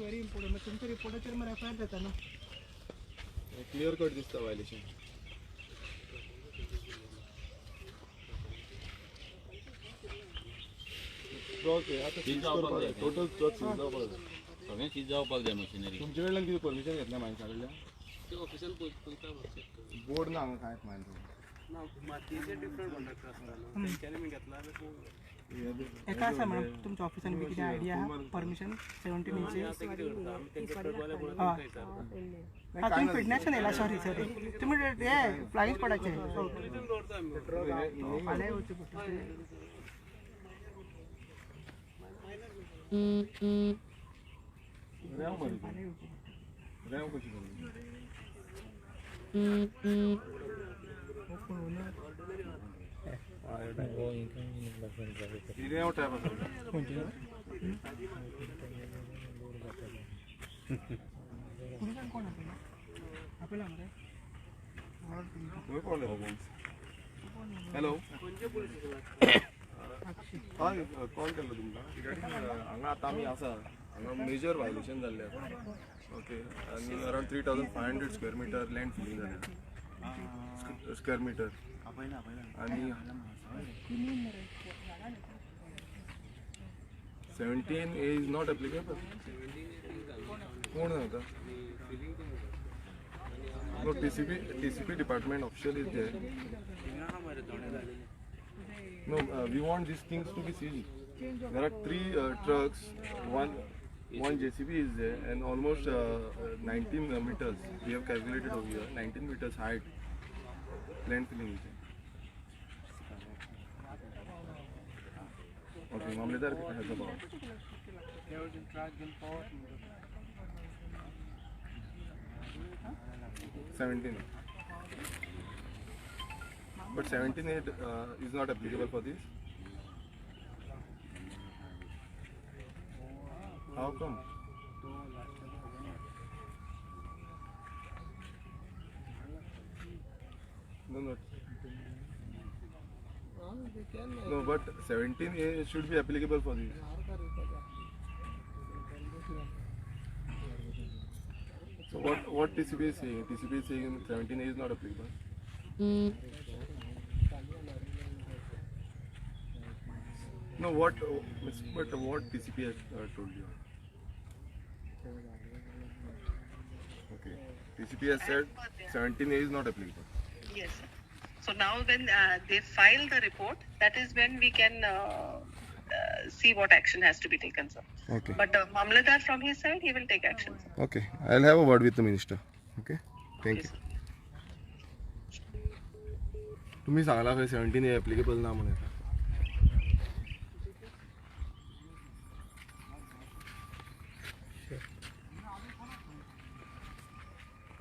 Very important. तुमच्या रिपोर्टाचेर मरे F I R जाता न्हू. क्लियर कट दिसता व्हायलेशन. ट्रक हे आतां सीज करपाक जाय, टोटल ट्रक सीज जावपाक जाय. सगळें सीज जावपाक जाय मशिनरी. तुमचे कडल्यान कितें परमिशन घेतलें मायन्सा कडल्यान? ते ऑफिसान पळयता मातशें. बोर्ड ना हांगा कांयच मायन्सा. ना, मातयेचे डिफरंट कॉन्ट्रॅक्टर आसता न्हू, तेंच्यांनी बी घेतला जाल्यार. एका आसा मॅडम, तुमच्या ऑफिसान बी कितें आयडिया आहा परमिशन 17 एचे? आतां कितें करता आमी, तेंचे ट्रकवाले पळोवन तेंकां विचारता. हा, तुम्ही फिटनेसान येयला. सॉरी सॉरी, तुमी हे फ्लायिंग स्पॉटाचे. पुलिसान दवरता आमी. फाल्यां येवचें पडटा. रेंव मरे, फाल्यां येवचें पडटा. रेंव कशी करून. हो, कोण owner? ही रेंव टायप आसा. पुलिसान कोण आपयला? आपयला मरे. खंय पावले? हॅलो, हय, कॉल केल्लो तुमकां रिगार्डींग हांगा आतां आमी आसा, हांगा मेजर व्हायलेशन जाल्लें आसा. ओके, आनी around 3500 square meter land filling जालें, स्क्वेअर मिटर. आनी 17A is not applicable. कोण सांगता? No, TCP department official is there. No, we want these things to be seized. There are three trucks, one JCB is there, and almost 19 meters. We have calculated over here, 19 meters height. Land filling is there. Okay, Mamledar has the power. 17. But 17 8 is not applicable for this. How come? No. No, but 17A should be applicable for this. So what TCP is saying? TCP is saying 17A is not applicable. No, what but what TCP has told you? Okay, TCP has said 17A is not applicable. Yes, sir. So now when they file the report, that is when we can see what action has to be taken, sir. Okay. But Mamladar from his side, he will take action, sir. Okay, I'll have a word with the minister. Okay, thank Yes, you. sir. तुम्ही सांगला खंय 17A applicable ना म्हणून येता.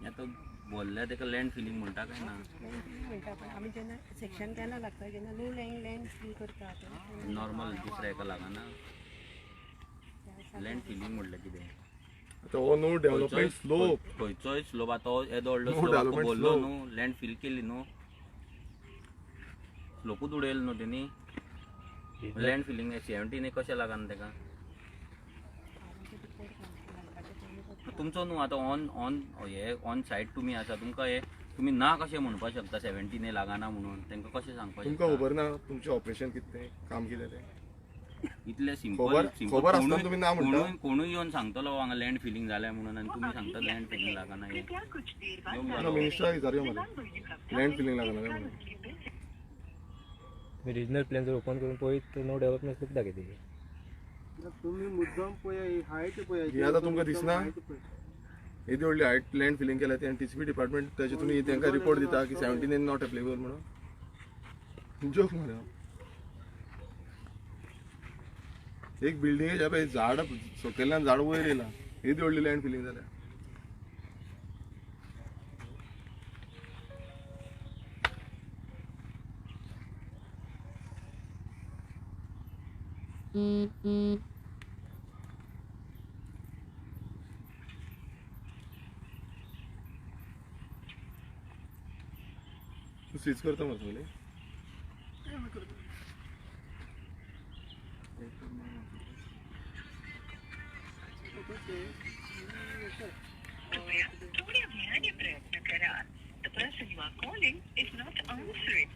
आतां बोल्ल्या तेका land feeling म्हणटा काय ना? म्हणटा, पण आमी जेन्ना सेक्शन 10 लागता, जेन्ना नो लँड लँड फील करता तेन्ना. नॉर्मल दुसऱ्या हेका लागना लँड फिलींग म्हणल्यार कितें? आतां हो नो डेव्हलपमेंट स्लोप. खंयचोय स्लोप आतां हो येदो व्हडलो No slope development भरलो slope. न्हू, लँड फील केली न्हू, स्लोपूच उडयलो न्हू तेणी. लँड फिलींग 17 कशें लागना तेका? तुमचो न्हू आतां ऑन ऑन हे ऑन सायट तुमी आसा, तुमकां हे तुमी ना कशें म्हणपाक शकता 17 लागना म्हणून? तांकां कशें सांगपाक तुमकां शकता? खबर ना तुमचें ऑपरेशन कितें तें, काम कितें तें? इतलें सिंपल सिंपल. खबर आसतना तुमी ना म्हणटा? कोणूय कोणूय येवन सांगतलो हांगा लँड फिलींग जालें म्हणून, आनी तुमी सांगता लँड फिलींग लागना हें. ना, मिनिस्टराक विचारया मरे, लँड फिलींग लागना काय म्हणून. तुम्ही रिजनल प्लॅन जर ओपन करून पळयत तर नो डेव्हलपमेंट स्लोप दाखयता. तुमी मुद्दम पळया, हायट पळया. ही आतां तुमकां दिसना येदी व्हडली हायट लँड फिलींग केल्या ती, आनी टीसीपी डिपार्टमेंट ताचे तुमी तांकां रिपोर्ट दिता की 17 not applicable म्हणून. जोक मरे. एक बिल्डिंगेच्या पळय झाड सकयल्यान झाड वयर येयला, येदी व्हडली लँड फिलींग जाल्या. तूं सीज करता मरे सगळें? कृपया थोड्या वेळाने प्रयत्न करा. The person you are calling is not answering.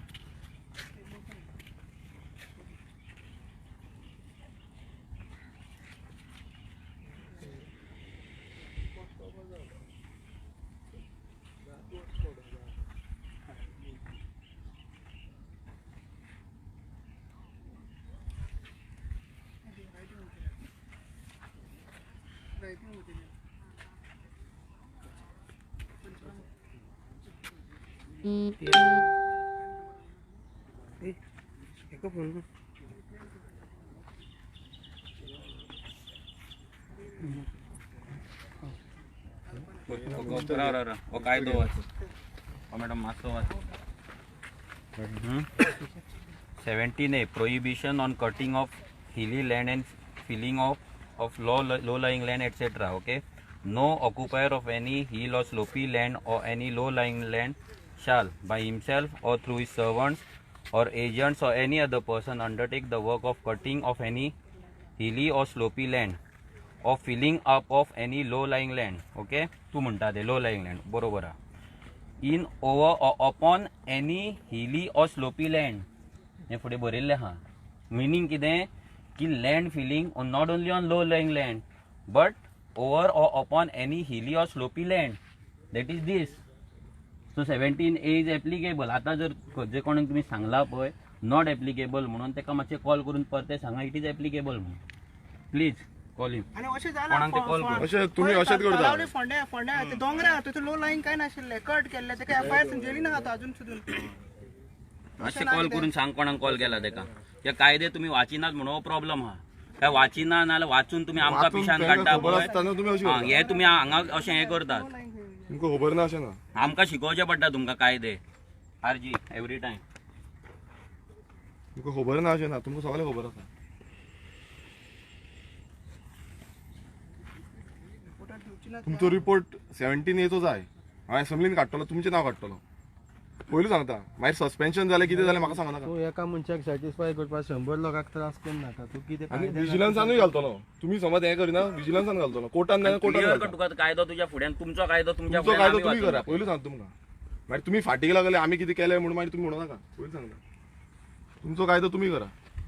हो कायदो वाच मॅडम, मातसो वाच. 17A, prohibition on cutting of hilly land and filling of low lying land etcetera. Okay, no occupier of any hill or slopy land or any low lying land shall by himself or through his servants or agents or any other person undertake the work of cutting of any hilly or slopy land or filling up of any low lying land. Okay, तूं म्हणटा ते लो lying land बरोबर आहा. In over or upon any hilly or slopy land हें फुडें बरयल्लें आहा. Meaning कितें की land filling on not only on low lying land but over or upon any hilly or slopy land, that is this. So 17A is applicable. आतां जर जे कोणाक तुमी सांगला पळय not applicable म्हणून, ताका मातशें कॉल करून परतें सांगा it is applicable म्हणून. प्लीज कॉल हिम. आनी अशें जालां कोणाक ते कॉल कर. अशें तुमी अशेंच करता. तलावली फोंड्या फोंड्या ते दोंगरा थंय लो लायन कांय नाशिल्लें, कट केल्लें, तेका एफ I R जेली ना आतां अजून सुद्दां. मातशें कॉल करून सांग कोणाक कॉल केला तेका. हे कायदे तुमी वाचिनात म्हणून हो प्रॉब्लम आहा. काय वाचिना नाल्यार वाचून तुमी आमकां वाचून पिशान तांकां काडटा खबर पळय. आसतना तुमी अशें करता. हे तुमी हांगा अशें हें करतात. तुमकां खबर ना अशें ना. आमकां शिकोवचें पडटा तुमकां कायदे आरजी एवरी टायम. तुमकां खबर ना अशें ना, तुमकां सगळें खबर आसा. तुमचो रिपोर्ट 17A चो जाय. हांव एसेंब्लीन काडटलो, तुमचें नांव काडटलो. पयलू सांगता, मागीर सस्पेन्शन जालें कितें जालें म्हाका सांगू नाका. तूं एका मनशाक सॅटिस्फाय करपाक 100 लोकांक त्रास करूं नाका. तूं कितें आनी विजिलन्सानूय घालतलो. तुमी समज हें करिना, विजिलन्सान घालतलो, कोर्टान जाल्यार कोर्टान क्लियर घालता. तुका कायदो तुज्या फुड्यान, तुमचो कायदो तुमच्या तुमचो फुड्यान कायदो आमी तुमी वाचून करा, पयलू सांगता तुमकां. मागीर तुमी फाटीक लागले आमी कितें केलें म्हणून मागीर तुमी म्हणू नाका. पयलू सांगता, तुमचो कायदो तुमी करा.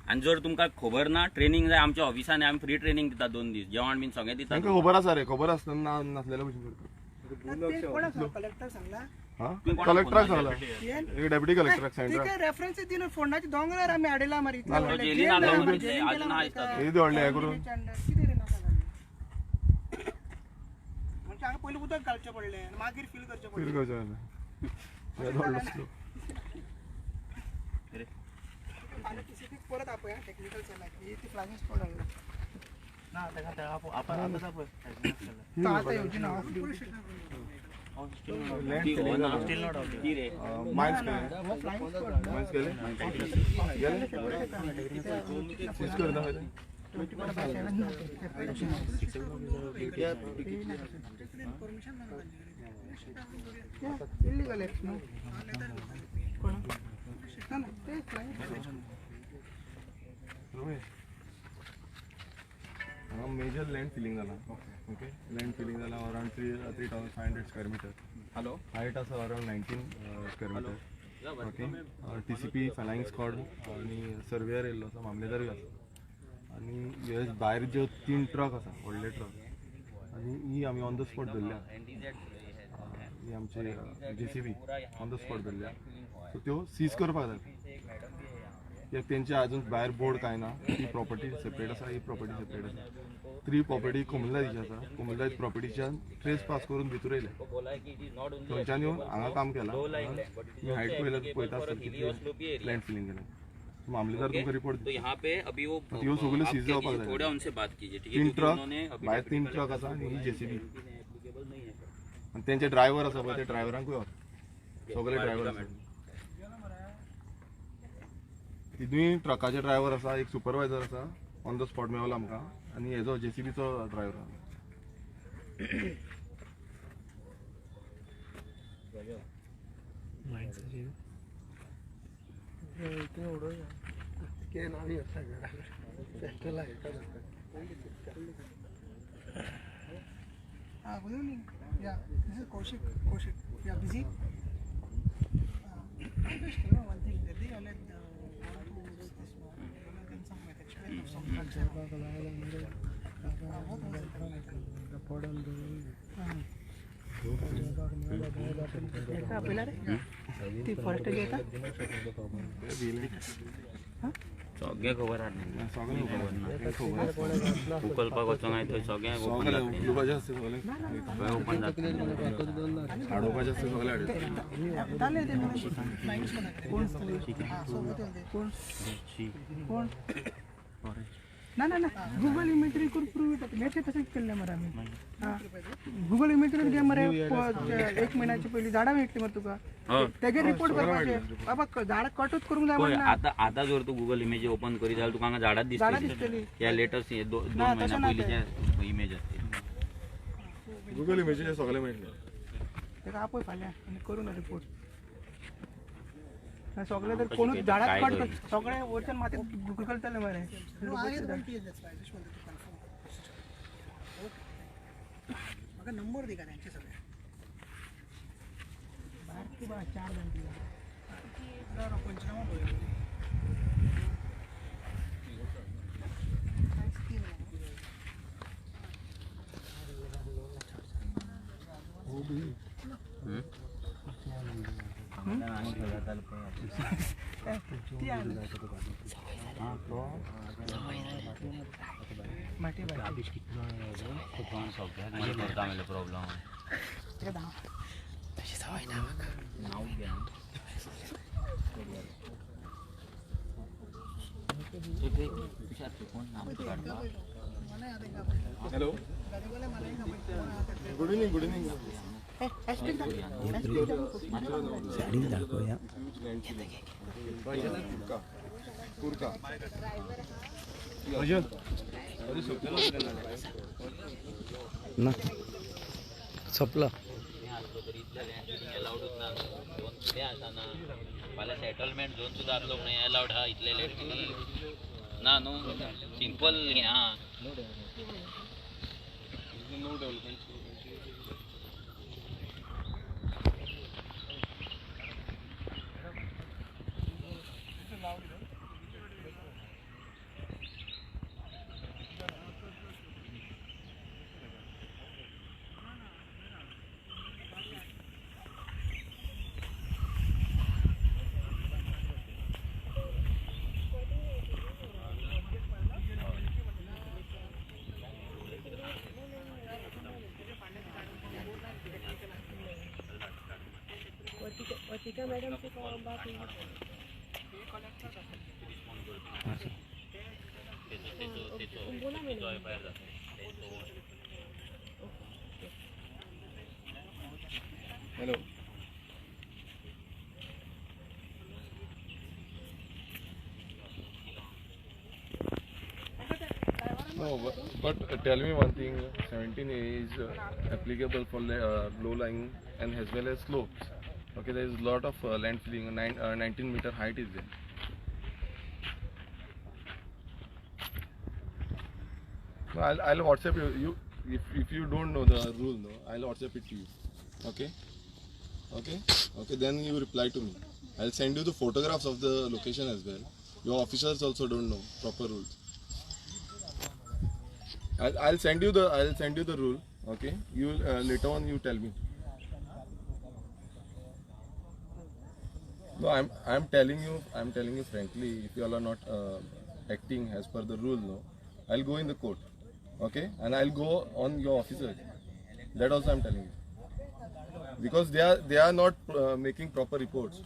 आनी जर तुमकां खबर ना ट्रेनिंग जाय आमच्या ऑफिसान आमी फ्री ट्रेनिंग दिता, 2 दीस जेवण बीन सगळें दिता. तांकां खबर आसा रे, खबर आसतना नासलेल्या भशेन करता. कलेक्टर सांगला, कलेक्टराक सांगला, एक डेप्युटी कलेक्टराक सेंट्रल रेफरन्स दिवन फोंडाच्या दोंगरार आमी हाडिला मरे. येदे व्हडलें हें करून म्हणजे हांगा पयलीं उदक घालचें पडलें आनी मागीर फील करचें फील पडलें. करचें पडलें. परत आपया टेक्निकल चला की ती फ्लायिंग स्पॉट हाडला ना ताका आपण आतां पळय तो आतां येवची ना. मायन्स केले, मायन्स केले, गेले सीज करता खंय ते? इल्लीगल एक्ट न्हू कोण ना ना ते फ्लायिंग रमेश, हांगा मेजर लँड फिलिंग जाला. ओके, लँड फिलिंग जाला around 3,500 square meter. Hello, height आसा around 19 square meter. Okay, TCP flying squad आनी सर्वेयर येयल्लो आसा, मामलेदारूय आसा. आनी हे भायर ज्यो 3 ट्रक आसा, व्हडले ट्रक, आनी ही आमी ऑन the spot धरल्या. ही आमची JCB on the spot धरल्या. सो त्यो सीज करपाक जाय. कित्याक तेंचे अजून भायर बोर्ड कांय ना. ती प्रॉपर्टी सेपरेट आसा, ही प्रॉपर्टी सेपरेट आसा. 3 प्रॉपर्टी कोमुनिदादीची आसा. कोमुनिदाद प्रॉपर्टीच्यान ट्रेस पास करून भितर येयले. थंयच्यान येवन हांगा काम केलां. तुमी हायट पळयल्यार पळयता आसतले कितली लँड फिलिंग केलें. मामलेदार तुमकां रिपोर्ट तो यहाँ पे अभी वो त्यो सगळ्यो सीज जावपाक जाय. थोड़ा उनसे बात कीजिए, ठीक है? 3 ट्रक भायर, 3 ट्रक आसा आनी ही जेसीबी. आनी तेंचे ड्रायव्हर आसा पळय, ते ड्रायव्हरांकूय व्हर, सगळे ड्रायव्हर आसा. तिनूय ट्रकाचे ड्रायव्हर आसा, एक सुपरवायझर आसा, ऑन the spot मेवलो आमकां, आनी हेजो जेसीबीचो ड्रायव्हर आसा. Good evening. Yeah, this is Kaushik. Kaushik, you are busy? Just you know one thing, that they all the one who is this some explain of some drugs and all. What was it? आपयला रे ती forest येता सगळें खबर आहा, सगळें खबर ना. उखलपाक वचोंक जाय थंय सगळें ओपन जातलें, सगळें ओपन जातलें. कोण ना ना ना गुगल इमेजरी करून प्रूव्ह येता नेचे तशेंच केल्लें मरे आमी. गुगल इमेजरी घे मरे, एक म्हयन्याचे पयलीं झाडां मेळटली मरे तुका, तेजेर रिपोर्ट करपाचे बाबा झाडां कटूच करूंक जाय म्हणना. आतां आतां जर तूं गुगल इमेज ओपन करीत जाल्यार तुका हांगा झाडांच दिसतली. ह्या लेटस्ट 2 म्हयन्या पयलींचे इमेज आसतली. गुगल इमेजीचेर सगळें मेळटलें. तेका आपय फाल्यां आनी करूं ना रिपोर्ट. सगळे तर कोणूच झाडात कट सगळे वरच्यान माती गुगलतले मरे. म्हाका नंबर दी गाड्यांचे सगळे. बारकी बा 4 जाण पंचनामा पळय. Problem Hello. Good evening. Good evening. ना सपला सेटलमेंट झोन सुद्धा आसलो म्हणून अलाउड हा इतले लेट ना न्हू सिंपल हें आहा. No development. Madam से बात हुई. बोला मैंने. Hello. No, but tell me one thing. 17 is applicable for low lying and as well as slopes. Okay, there is a lot of land filling. 19 meter height is there. No, I'll WhatsApp you. You if you don't know the rule, no, I'll WhatsApp it to you. Okay, okay, okay. Then you reply to me. I'll send you the photographs of the location as well. Your officers also don't know proper rules. I'll send you the rule. Okay, you later on you tell me. No, I'm telling you frankly, if you all are not acting as per the rule, no, I'll go in the court, okay, and I'll go on your officers. That also I'm telling you, because they are not making proper reports.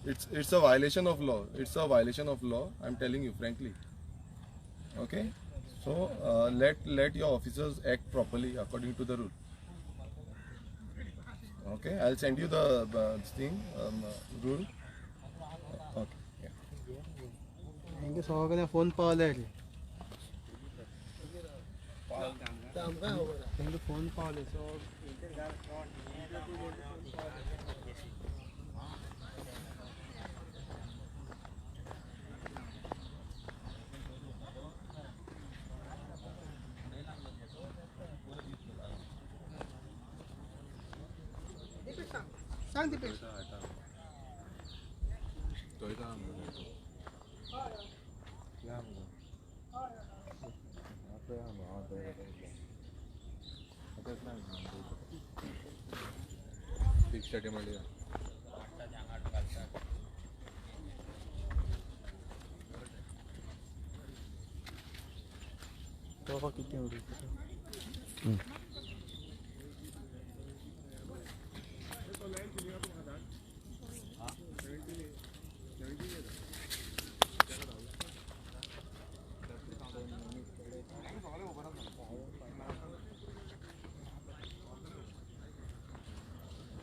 It's a violation of law. It's a violation of law. I'm telling you frankly. Okay, so let your officers act properly according to the rule. Okay, I'll send you the thing, rule. Okay, yeah. Thank you so much. Phone पावले. Thank you phone पावले. So सांग दीपेश.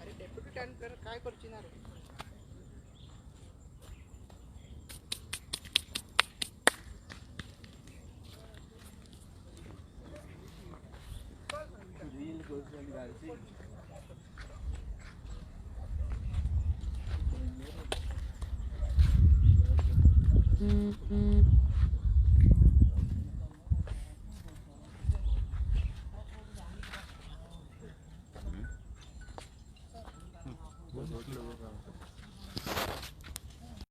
अरे deputy time planner काय करची ना रे.